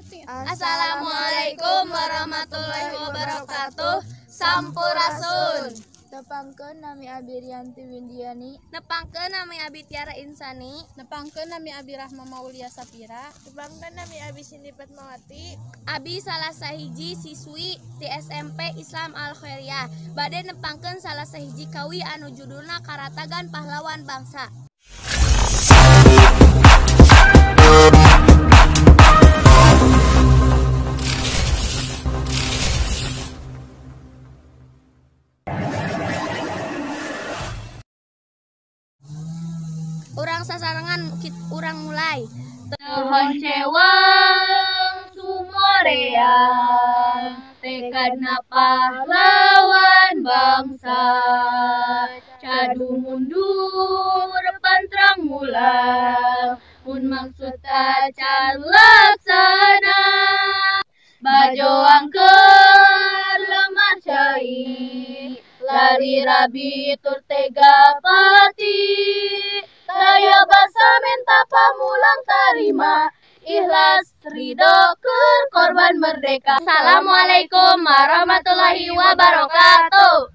Assalamualaikum warahmatullahi wabarakatuh. Sampurasun. Tepangkeun nami Abi Rianti Windiani. Nepangkeun nami Abi Tiara Insani. Nepangkeun nami Abi Rahma Maulia Sapira. Tepangkeun nami Abi Cindy Fatmawati. Abi salah sahiji siswi ti SMP Islam Al Khairiyah. Bade nepangkeun salah sahiji kawi anu judulna Karatagan Pahlawan Bangsa. Urang sasarengan urang mulai. Pohon cewang sumoreang, tekadna pahlawan bangsa. Cadu mundur pantrang mulang, mun maksud tacan laksana. Bajo angker lemah cai, lari rabi tur tega pati. Daya basa minta pamulang tarima, ikhlas ridho keur korban merdeka. Assalamualaikum warahmatullahi wabarakatuh.